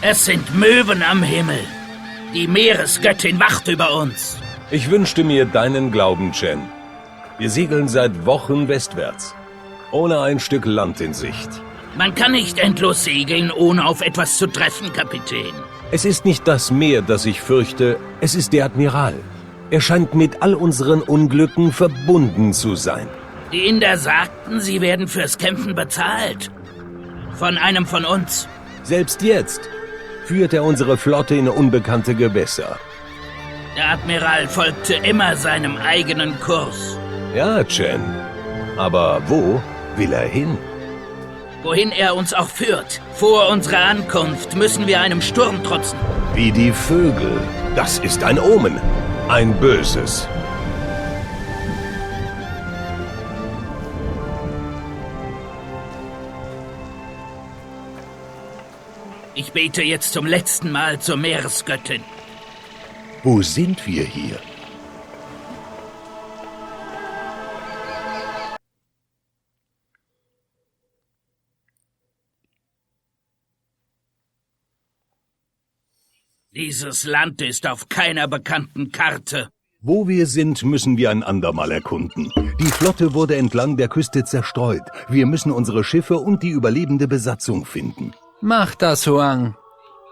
Es sind Möwen am Himmel. Die Meeresgöttin wacht über uns. Ich wünschte mir deinen Glauben, Chen. Wir segeln seit Wochen westwärts, ohne ein Stück Land in Sicht. Man kann nicht endlos segeln, ohne auf etwas zu treffen, Kapitän. Es ist nicht das Meer, das ich fürchte, es ist der Admiral. Er scheint mit all unseren Unglücken verbunden zu sein. Die Inder sagten, sie werden fürs Kämpfen bezahlt. Von einem von uns. Selbst jetzt führt er unsere Flotte in unbekannte Gewässer. Der Admiral folgte immer seinem eigenen Kurs. Ja, Chen. Aber wo will er hin? Wohin er uns auch führt, vor unserer Ankunft müssen wir einem Sturm trotzen. Wie die Vögel. Das ist ein Omen. Ein böses. Ich bete jetzt zum letzten Mal zur Meeresgöttin. Wo sind wir hier? Dieses Land ist auf keiner bekannten Karte. Wo wir sind, müssen wir ein andermal erkunden. Die Flotte wurde entlang der Küste zerstreut. Wir müssen unsere Schiffe und die überlebende Besatzung finden. Mach das, Huang.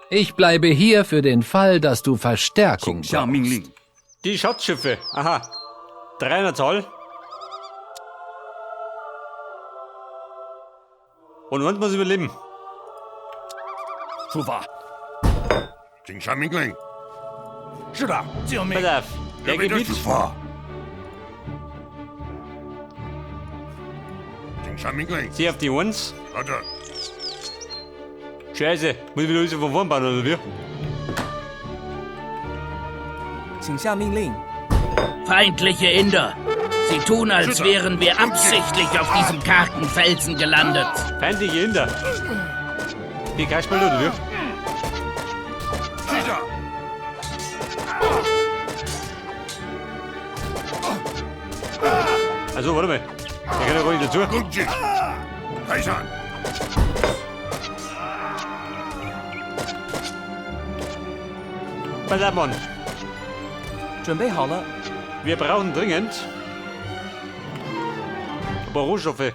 Ich bleibe hier für den Fall, dass du Verstärkung 请下命 brauchst. 令。 Die Schatzschiffe. Aha. Drei an der Zahl. Und eins muss überleben. 出发。请下命令。是的，就命 Pass。auf. Der 预备 geht 着 mit. 出发。请下命令。 Sieh auf die Eins. 好的， Scheiße. Muss ich wieder alles von vorn bauen, oder wie? 请下命令。 Feindliche Inder. Sie tun, als wären wir absichtlich auf diesem kargen Felsen gelandet. Feindliche Inder. Die Kasperl, oder wie? 是的。 Also, warte mal. Der kann ja gar nicht dazu. 攻击，开山。 Pass auf, Mann. 准备好了， Wir brauchen dringend ein paar Rohstoffe.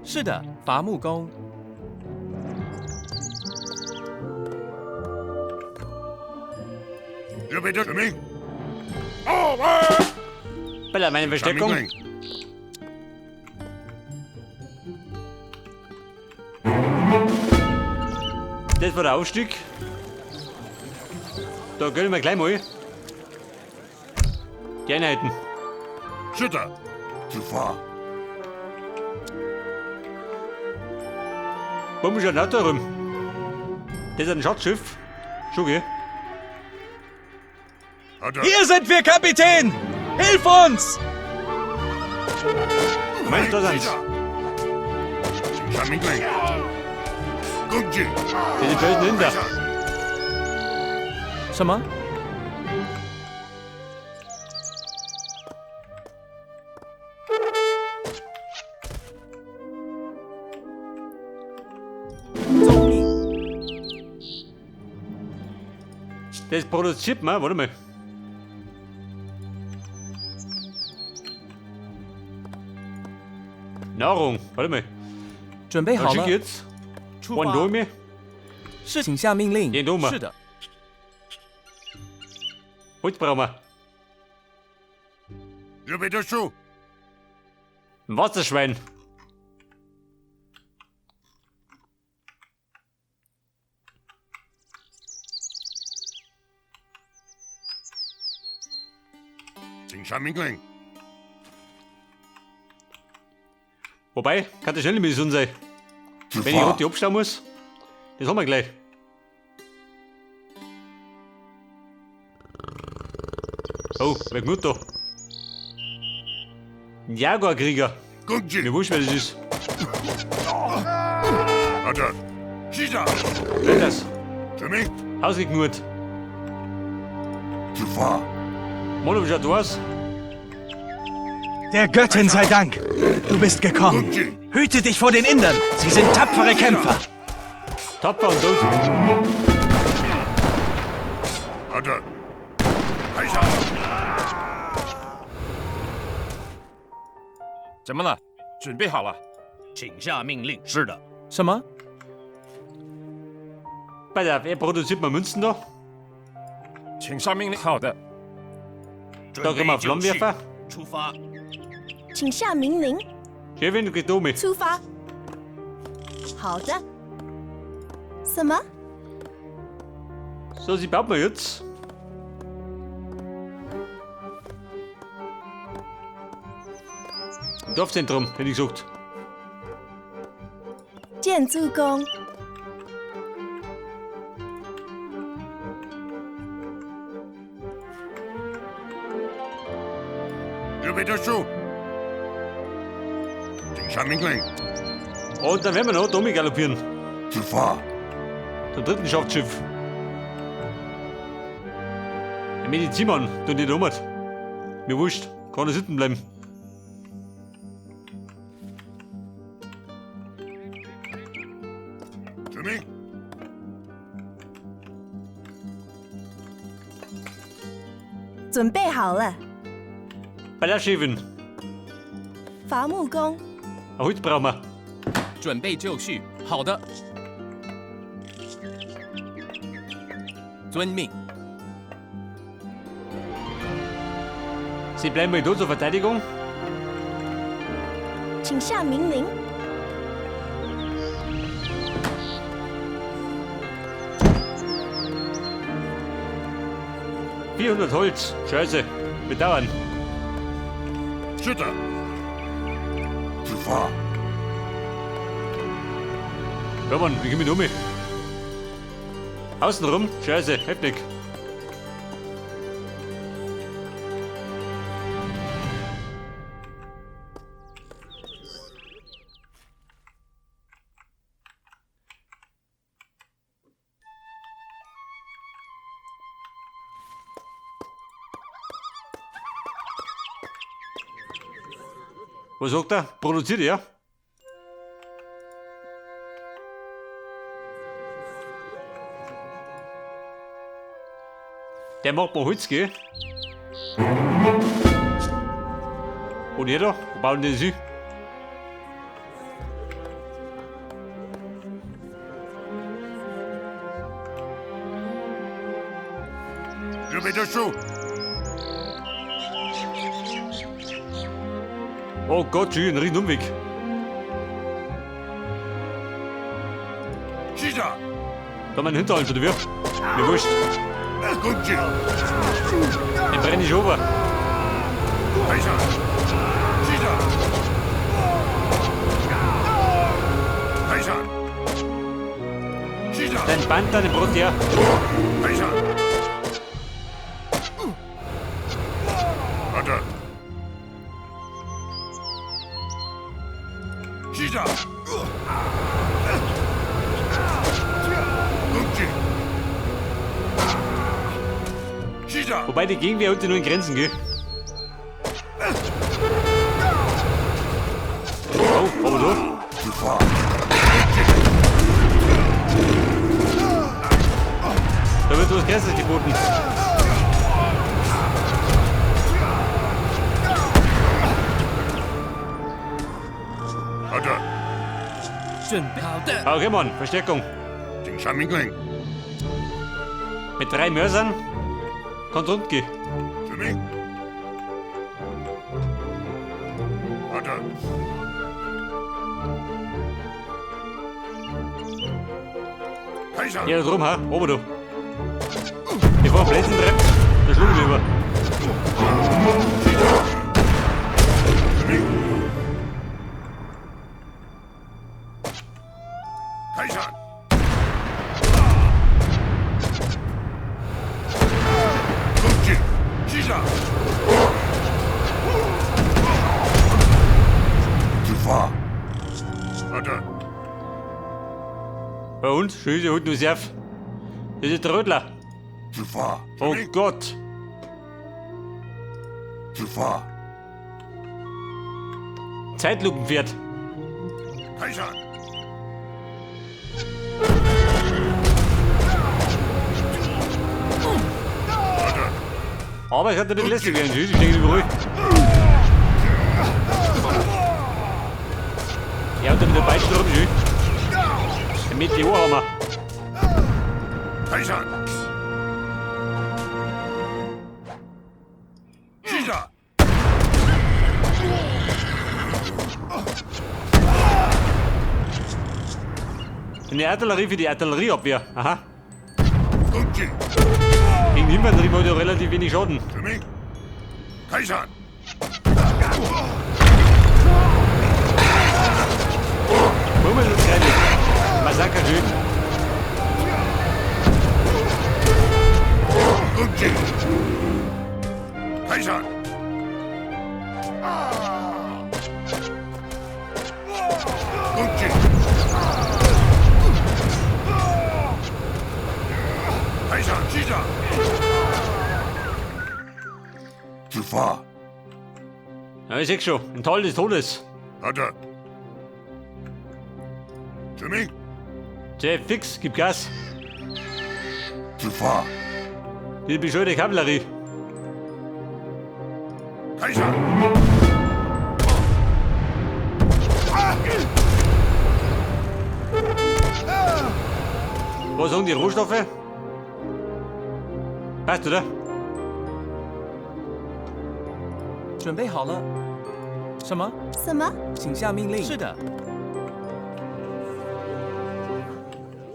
是的，伐木工。 预备着，准备。 Pass auf, meine 下命 Versteckung. 令。 Das war der Aufstieg. Da gönnen wir gleich mal die Einheiten. 是的，出发。 Warum ist ein Auto rum? Das ist ein Schatzschiff. Schon, gell? 好的， Hier sind wir, Kapitän! Hilf uns! Moment, da 是 sind's. 的。请下命令。攻击。 Das sind die bösen 开 Inder. 山。 什么？遵命。 Das produziert man, warte mal. Nahrung, warte mal. 准备 Dann 好 schick 了 ich，jetzt 出 einen 发。 Dome. 是，请下命令 Den。Dome. 是的， Holz brauchen wir. 预备结束。 Ein Wasserschwein. 请下命令。 Wobei, kann das schnell eine Mission sein. 出 Wenn ich 发 heute abstauen muss, das haben wir gleich. Oh, wer gut da? Ein Jaguarkrieger. 攻击 Mir。wurscht, wer das ist. 好的，是的。 Wer ist das? 准备。 Hausgeknurrt. 出发。 Mann, wie schaut das aus? Der Göttin sei Dank. Du bist gekommen. Hüte dich vor den Indern. Sie sind tapfere Kämpfer. Tapfer und tot. 好的。开始。怎么了？准备好了。请下命令。是的。什么？ Bei der, wer produziert man Münzen da? 请下命令。好的。 Da können wir Flammenwerfer. 出发。请下命令。 Chefin, du gehst um. 出发。好的。什么？ So, sie baut man jetzt. Ein Dorfzentrum, hätte ich gesagt. 建筑工。 预备结束。请下命令。 Und dann werden wir noch da galoppieren. 出发。 Zum dritten Schlachtschiff. Der Medizinmann, tun die da um. Mir wurscht, kann er sitzen bleiben. 准备。 准备好了。 Bei der Chefin. 伐木工。 Ein Holz brauchen wir. 准备就绪。好的。遵命。 Sie bleiben mal da zur Verteidigung. 请下命令。 400 Holz. Scheiße. Wir dauern. 是的。出发。 Ja, Mann, wir gehen mit um. Außen rum. Scheiße, heftig. Was sagt er? Produziert er? Der macht mal Holz, gell? Und ihr da? Wo bauen denn Sie? 预备结束。 Oh Gott, schön, ein riesen Umweg. 是的。 Da mein Hinterhalt oder wie? Mir wurscht. 攻击。 Den brenne ich over. 开始。是的。开始。是的。 Dein Band, deine Brot, ja. 开始。好的。是的。攻击。是的。 Wobei die Gegenwehr hält sich nur in Grenzen, gell? Oh, aber da. 出发。 Da wird was Grenzen geboten. 好的。 准备好的。 Okay, Mann, Verstärkung. 请下命令。 Mit 3 Mörsern kann's rund gehen. 准备。好的。开始。 Ja, drum, ha? Oben da. Bevor er Plätzen treibt, da schlug ich lieber. 准备。开始。攻击，是的。出发。好的。 Bei uns, Scheiße, holt nur Serf. Das ist der Rödler. 出发。 Oh Gott. 出发。Zeitlupenpferd. 开始。 Aber es hat ein bisschen lästig werden. Die stehen überall. Ja, und mit der Peitsche rum, schön. Der Meteorhammer. 开始。是的。 Eine Artillerie für die Artillerieabwehr. Aha. 攻击。 Gegen die Infanterie macht ja relativ wenig Schaden. 指命。开始。 Murmel und Kreide. Massaker schön. 攻击。开始。攻击。开始，是的。出发。 Ja, ich seh schon. Ein Tal des Todes. 好的。指命。 Jeff, fix, gib Gas. 出发。 Die bescheuerte Kavallerie. 开始。 Was sagen die Rohstoffe? Passt, oder? 准备好了。什么？什么？请下命令。是的。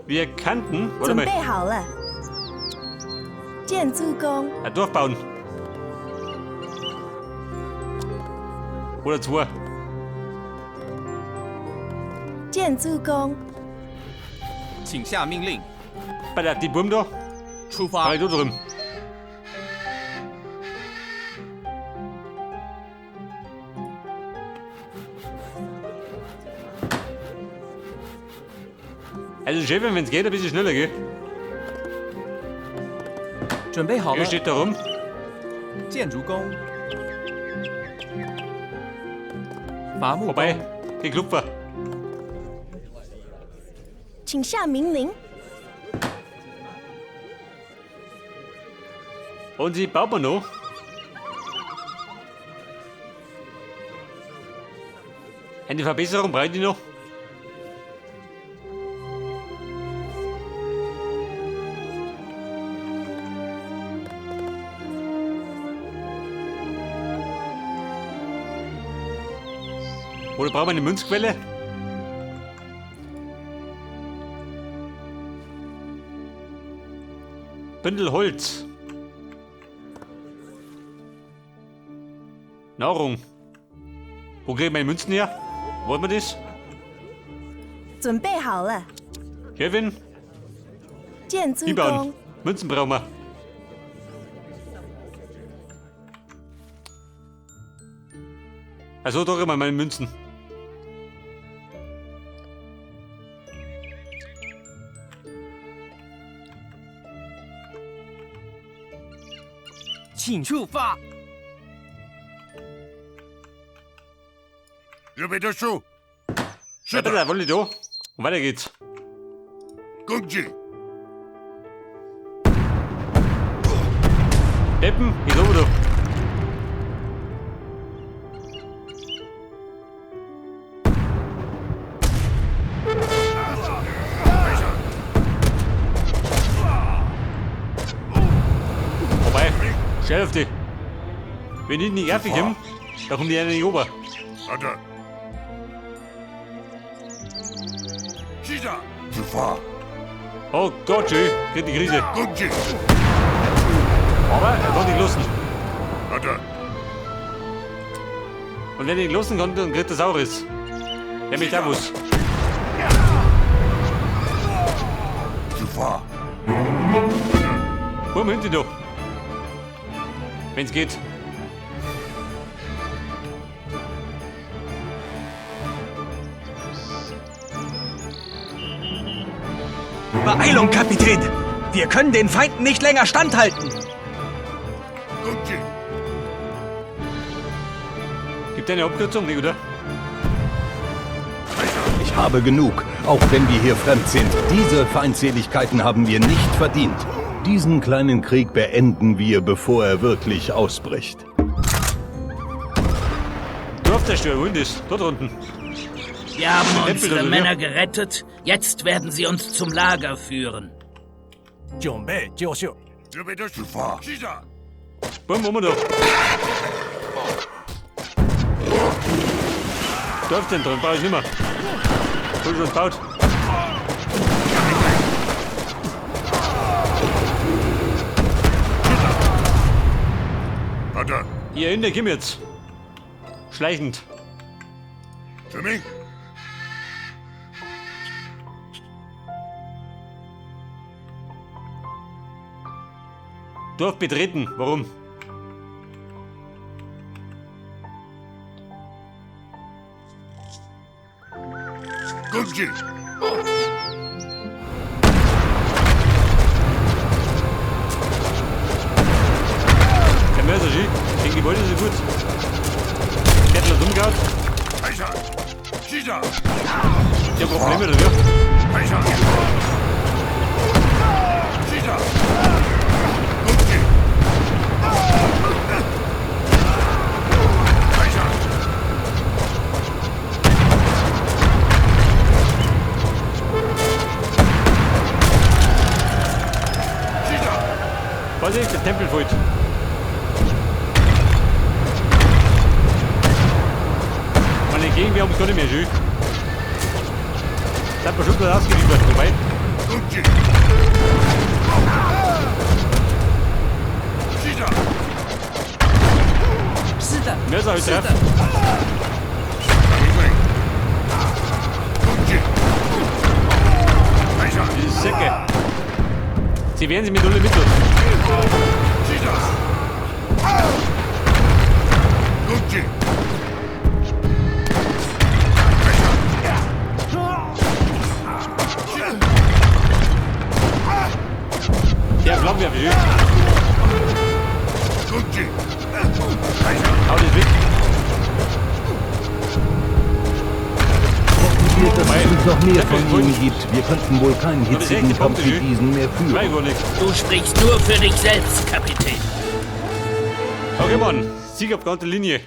Wir könnten, warte 准 mal, 备好了。建筑工， ein Dorf bauen. Oder zwei. 建筑工，请下命令。 Bei der die Burm da, 出发 fahr。ich da drüben. Also Chefin, wenn es geht, ein bisschen schneller, gell? 准备好 Er 了。 steht da rum. 建筑工。伐木 Vorbei. 工。 Geh Klupfer. 请下命令。 Und sie baut man noch. Eine Verbesserung brauche ich noch. Oder brauchen wir eine Münzquelle? Bündel Holz. Nahrung. Wo kriege ich meine Münzen her? Wollen wir das? 准备好了。 Kevin, 建筑 hinbauen. 工， Münzen brauchen wir. Also doch immer meine Münzen. 请出发。 预备结束。是 Ja, 的， bitte, wollen die da? Und weiter geht's. 攻击。 Deppen, ich oben da. Vorbei. Schnell auf die. Wenn die nicht nervig kommen, da kommen die einen nicht rüber. 好的。是的，出发。 Oh Gott, schön. Kriegt die Krise. 攻击。 Aber er konnte nicht lassen. 好的。 Und wenn er nicht lassen konnte, dann kriegt er Saurus. Der mich da muss. 出发。 Hol mal hinter da. Wenn's geht. Beeilung, Kapitän! Wir können den Feinden nicht länger standhalten! 攻击。 Gibt eine Abkürzung, nicht, oder? Habe genug, auch wenn wir hier fremd sind. Diese Feindseligkeiten haben wir nicht verdient. Diesen kleinen Krieg beenden wir, bevor er wirklich ausbricht. Dorfzerstörer, wo ist das? Dort unten. Wir haben Tempel unsere oder Männer gerettet. Jetzt werden sie uns zum Lager führen. 准备就绪。准备就出发。是的。 Bumm, wo wir da? Dorfzentrum brauche ich nicht mehr. Hol schon gebaut. 好的。 Ihr Inder, komm jetzt. Schleichend. 准备。 Dorf betreten. Warum? 攻击。 Der Mörser, schön. Gegen die Beute so gut. Kettel hat umgehauen. 开上。是的。 Ich hab Probleme dafür. 开上。是的。攻击。开上。是的。 Vorsicht, der Tempel fällt. Meine Gegenwehr haben es gar nicht mehr schön. Seid mir schon gut ausgeliefert, wobei. 攻击。是的。是的， Mörser 是 halt 的 drauf.，下命令。攻击。开上。 Die Säcke. Sie wehren sich mit allen Mitteln. 是的。攻击。开上。 Der Flammenwerfer, schön. 攻击。开上。 Hau das weg. Hoffen wir, dass es nicht noch mehr von Tempel ihnen gibt. Wir könnten wohl keinen Das ist echt hitzigen die Kampf Bombe, wie schön. diesen mehr Schweig führen. wohl nicht. Du sprichst nur für dich selbst, Kapitän. Okay, Mann. Sieg auf ganze Linie.